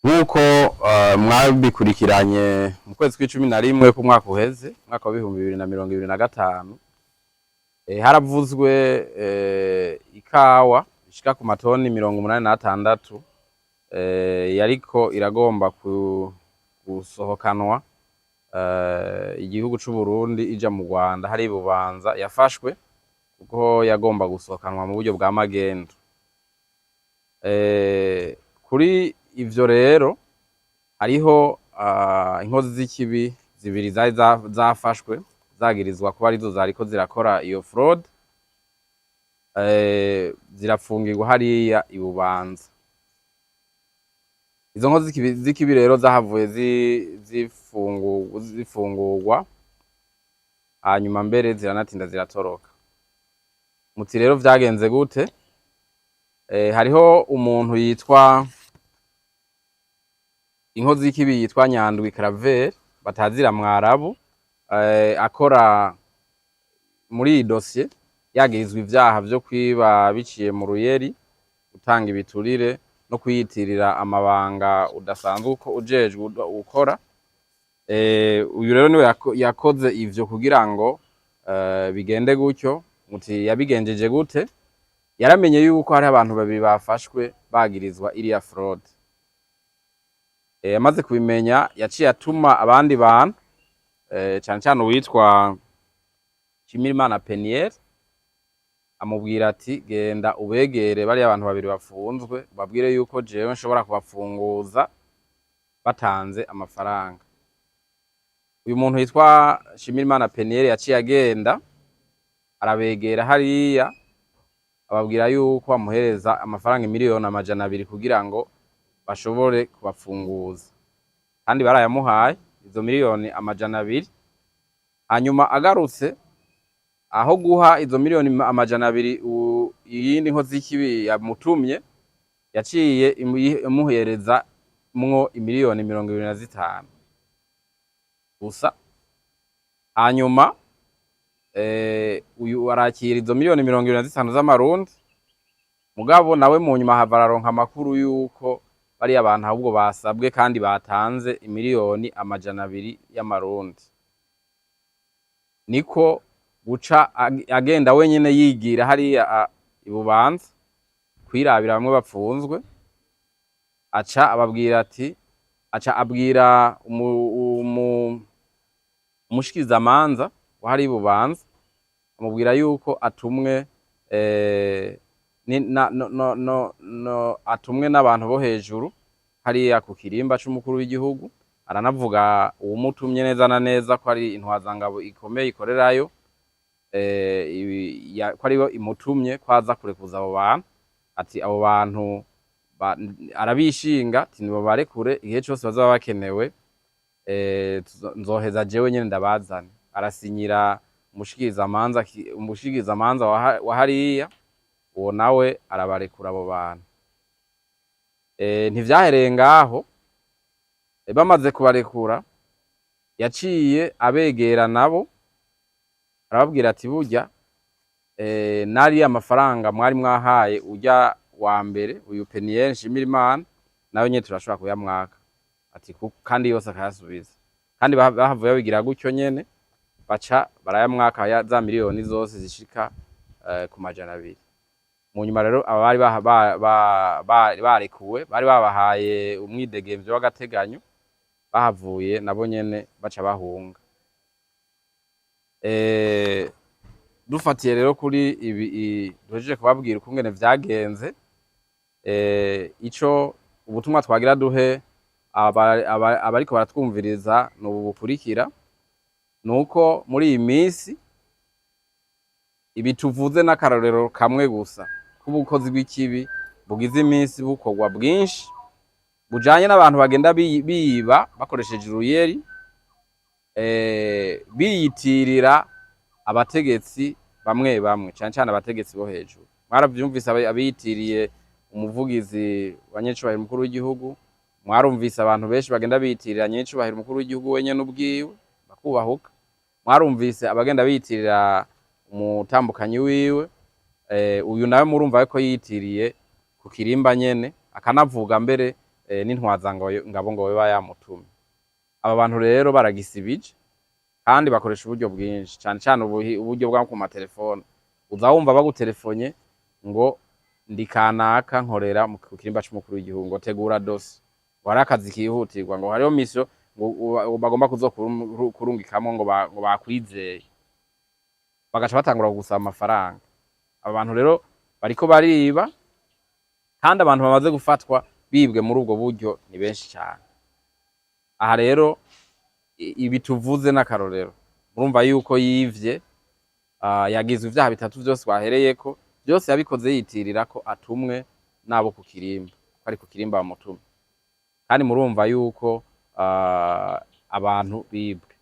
Nk'uko mwabikurikiranye mu kwezi kw'11 k'umwaka uheze, umwaka wa 2025, haravuzwe ikawa ishika ku matoni 86 yariko iragomba gusohokanwa igihugu c'Uburundi ija mu Rwanda hari Bubanza, yafashwe kuko yagomba gusohokanwa mu buryo bwa magendu. Kuri ivyo rero hariho inkozi z'ikibi zibiri zari zafashwe zagirizwa kuba arizo zariko zirakora iyo fraude, zirafungirwa hariya i Bubanza. Izo nkozi z'ikibi rero zahavuye zifungurwa, hanyuma mbere ziranatinda ziratoroka. Muti rero vyagenze gute? Hariho umuntu yitwa inkozi y'ikibi yitwa Nyandwi Claver batazira Mwarabu, akora muri iyi dosiye, yagirizwa ivyaha vyo kwiba biciye mu ruyeri, gutanga ibiturire no kwiyitirira amabanga udasanzwe uko ujejwe ukora. Uyu rero niwe yakoze ivyo kugira ngo bigende gutyo. Muti yabigenjeje gute? Yaramenye yuko hari abantu babiri bafashwe bagirizwa iriya fraude. Amaze kubimenya yaciye atuma abandi bantu, cane cane uwitwa Nshimirimana Peniel, amubwira ati: "Genda ubegere bariya abantu babiri bafunzwe, ubabwire yuko jewe nshobora kubafunguza batanze amafaranga." Uyu muntu yitwa Nshimirimana Peniel yaciye agenda arabegera hariya, ababwira yuko bamuhereza amafaranga 200 miliyoni kugira ngo bashobore kubafunguza, kandi barayamuhaye izo 200 miliyoni. Hanyuma agarutse, aho guha izo 200 miliyoni iyindi nkozi y'ikibi yamutumye, yaciye imuhereza mwo 25 miliyoni gusa. Hanyuma uyu arakira izo 25 miliyoni z'amarundi, mugabo nawe mu nyuma hava araronka amakuru yuko bariya bantu ahubwo basabwe kandi batanze 200 miliyoni y'amarundi. Niko guca agenda wenyene yigira hariya i Bubanza kwirabira bamwe bapfunzwe, aca ababwira ati, aca abwira umushikirizamanza wa hariya i Bubanza, amubwira yuko atumwe ni, na, no, no, no, no, atumwe n'abantu bo hejuru hariya ku kirimba c'umukuru w'igihugu. Aranavuga uwumutumye neza na neza ko ari intwazangabo ikomeye ikorerayo, ko ariyo imutumye ko aza kurekuza abo bantu. Ati abo bantu arabishinga, ati nibabarekure igihe cose bazaba bakenewe, nzoheza jewe nyene ndabazane. Arasinyira umushikirizamanza wa hariya, uwo nawe arabarekura abo bantu. Ntivyahereye ngaho. Bamaze kubarekura yaciye abegera nabo, arababwira ati: "Burya nariya amafaranga mwari mwahaye urya wa mbere, uyu Peniel Nshimirimana, nawe nyene turashobora kuyamwaka." Ati kandi yose akayasubiza. Kandi bahavuye babigira gutyo nyene, baca barayamwaka za miliyoni zose zishika ku 200. Mu nyuma rero aba bari barekuwe, bari babahaye umwidegemvyo w'agateganyo, bahavuye nabo nyene baca bahunga. Dufatiye rero kuri ibi duhejeje kubabwira ukungene vyagenze, ico ubutumwa twagira duhe abariko baratwumviriza ni ubu bukurikira: nuko muri iyi minsi ibi tuvuze n'akarorero kamwe gusa k'ubukozi bw'ikibi bugize iminsi bukorwa bwinshi, bujanye n'abantu bagenda biba bakoresheje uruyeri, biyitirira abategetsi bamwe bamwe, cane cane abategetsi bo hejuru. Mwaravyumvise abiyitiriye umuvugizi wa nyecubahiro umukuru w'igihugu, mwarumvise abantu benshi bagenda biyitirira nyecubahiro umukuru w'igihugu wenyene ubwiwe bakubahuka, mwarumvise abagenda biyitirira umutambukanyi wiwe. Uyu nawe murumva ko yiyitiriye ku kirimba nyene, akanavuga mbere. n'intwazangabo ngo biba yamutumye. Aba bantu rero baragisibije kandi bakoresha uburyo bwinshi, cane cane uburyo bwo ku matelefone. Uza wumva bagutelefone ngo ndi kanaka, nkorera ku kirimba c'umukuru w'igihugu, ngo tegura dossier, ngo hari akazi kihutirwa, ngo hariho mission, ngo bagomba kuzokurungikamwo, ngo bakwizeye, bagaca batangura kugusaba amafaranga. Aba bantu rero bariko bariba, kandi abantu bamaze gufatwa bibwe muri ubwo buryo ni benshi cane. Aha rero ibi tuvuze n'akarorero, murumva yuko yivye, yagizwe ivyaha bitatu vyose twahereyeko, vyose yabikoze yitirira ko atumwe n'abo ku kirimba, ko ari ku kirimba bamutumye. Kandi murumva yuko abantu bibwe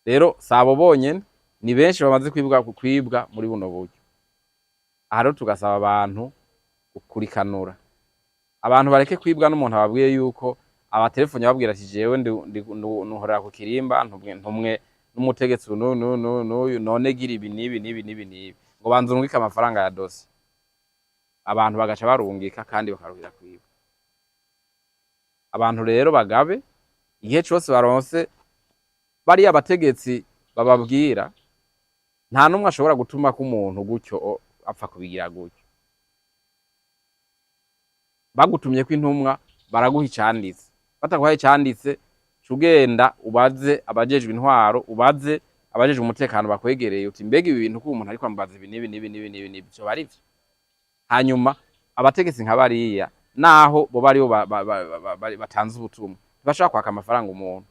rero sabo bonyene, ni benshi bamaze kwibwa muri buno buryo. Aha rero tugasaba abantu gukurikanura, abantu bareke kwibwa n'umuntu ababwiye yuko abatelefone, ababwira ati jewe ntuhorera ku kirimba, ntumwe n'umutegetsi uyu n'uyu n'uyu n'uyu, none gira ibi n'ibi n'ibi n'ibi n'ibi, ngo banza urungike amafaranga ya dossier. Abantu bagaca barungika kandi bakaruhira kwibwa. Abantu rero bagabe igihe cose baronse bariya bategetsi bababwira. Nta n'umwe ashobora gutuma ko umuntu gutyo apfa kubigira gutyo. Bagutumye ko intumwa, baraguha icanditse. Bataguhaye icanditse, ca ugenda ubaze abajejwe intwaro, ubaze abajejwe umutekano bakwegereye, uti mbega ibi bintu ko umuntu ariko ambaza ibi n'ibi n'ibi n'ibi n'ibi n'ibi, vyoba ari vyo? Hanyuma abategetsi nka bariya, naho boba aribo batanze ubutumwa, ntibashobora kwaka amafaranga umuntu.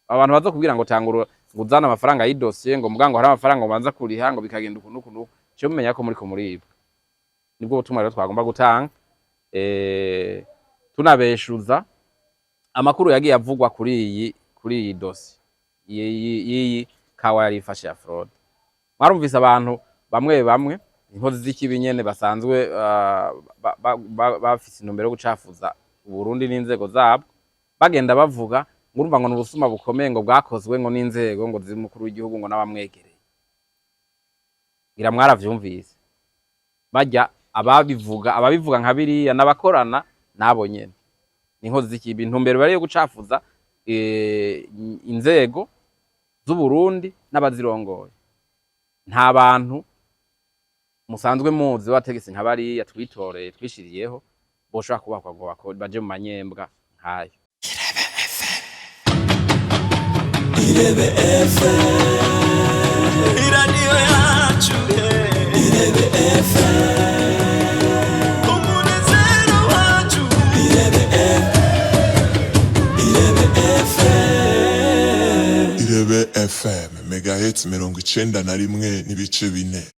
Abantu bazokubwira ngo tangura, ngo uzane amafaranga y'idosiye, ngo muga ngo hari amafaranga ubanza kuriha, ngo bikagenda uku n'uku n'uku, cyo mumenya ko muriko muribwa. Nibwo butumwa rero twagomba gutanga, tunabeshuza amakuru yagiye avugwa kuri iyi dosiye y'iyi kawa yari ifashe ya fraude. Mwarumvise abantu bamwe bamwe, inkozi z'ikibi nyene, basanzwe bafise intumbero yo gucafuza Uburundi n'inzego zabwo, bagenda bavuga ngo urumva ngo ni ubusuma bukomeye, ngo bwakozwe ngo n'inzego ngo z'umukuru w'igihugu, ngo n'abamwegereye. Ngira mwaravyumvise. Barya ababivuga nka biriya n'abakorana nabo nyene, ni inkozi z'ikibi. Intumbero bari yo gucafuza inzego z'Uburundi n'abazirongoye. Nta bantu musanzwe muzi b'abategetsi nka bariya twitoreye, twishiriyeho, boshobora kubakwa ngo baje mu manyembwa nkayo. Irebe FM, iradiyo yacu. Irebe FM, umunezero wacu. Irebe Irebe FM. Irebe FM, megahertz 91.4.